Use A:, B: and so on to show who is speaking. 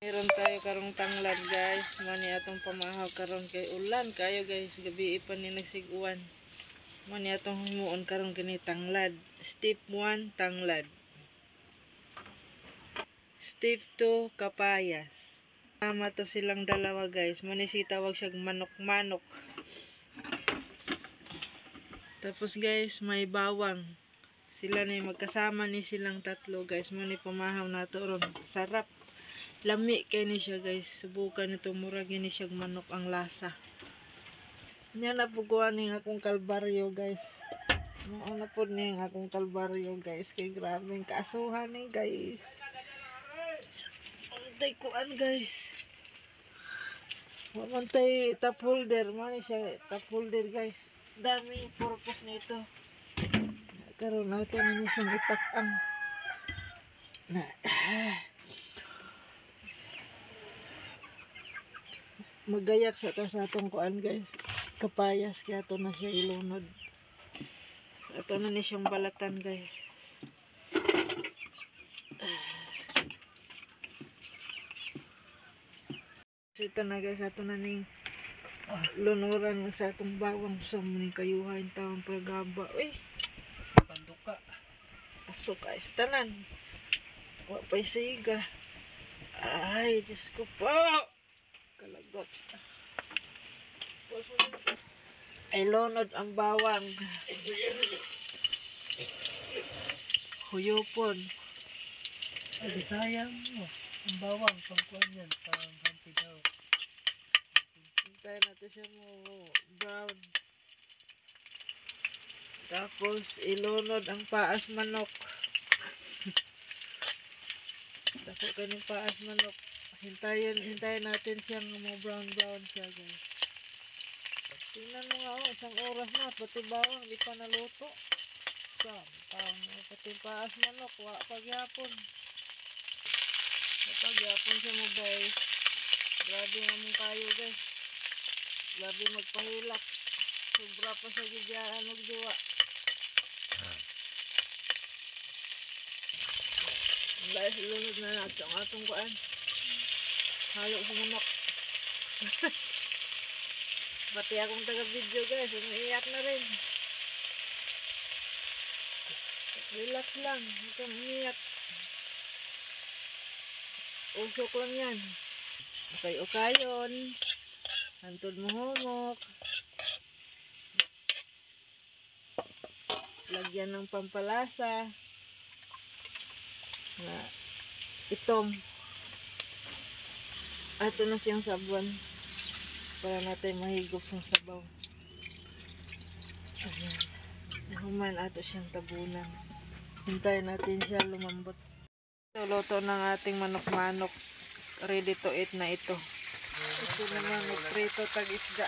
A: Meron tayo karong tanglad, guys. Mani atong pamahaw karon kay ulan kayo, guys. Gabi pa ni nagsiguan. Mani atong himuon karon kini tanglad. Step 1, tanglad. Step 2, kapayas. Tama to silang dalawa, guys. Mani si tawag siya manok-manok. Tapos, guys, may bawang. Sila ni magkasama ni silang tatlo, guys. Mani pamahaw nato ron. Sarap. Lami kay ni siya, guys. Subukan nito, murag ni siya manok ang lasa. Nya na puguan ning akong kalbaryo, guys. Mao na pod ning akong kalbaryo, guys, kay grabeng kaasuhan ni, guys. Antay kuan, guys. Wa man tay top holder, man siya top holder, guys. Dami purpose nito. Karon nato na ni siyang itak-ang. Na. Magayak sa ta sa atong kuan, guys, kapayas, kaya ato na siya ilunod. Ato na ni siyang balatan, guys. Ito na, guys, ato na ning lunuran sa atong bawang sa muning kayuhan tawang pagaba. Uy,
B: Panduka.
A: Aso, guys, tanan. Wa pa'y siga. Ay, Diyos ko po. Kalagot. Ay, lunod ang bawang. Huyupon.
B: Ay, sayang mo. Ang bawang, pangkuan yan, pang hampi daw.
A: Hintayin natin siya mo brown. Tapos, ilunod ang paas manok. Dako kaning paas manok. Hintayin natin siyang mo brown brown siya, guys. Tingnan mo nga, oh, isang oras na, pati bawang, di pa naluto. Sam, pati paas manok, wa pagyapon. Wa pagyapon siya mo, guys. Grabe nga mong kayo, guys. Grabe magpahilak. Sobra pa sa gibiyaan og duwa. Guys, ilunod na natin ang atong kuan. Halo sa manok. Pati akong taga-video, guys, umiiyak na rin. Relax lang, huwag kang umiyak. Usok lang yan. Okay, ukayon. Hantod mo humok. Lagyan ng pampalasa. Na itom. Ato na siyang sabon. Para natin mahigop ang sabaw. Ayan. Human ato siyang tabunan. Hintayin natin siya lumambot. Ito, luto ng ating manok-manok. Ready to eat na ito. Ito naman, magprito tag isda.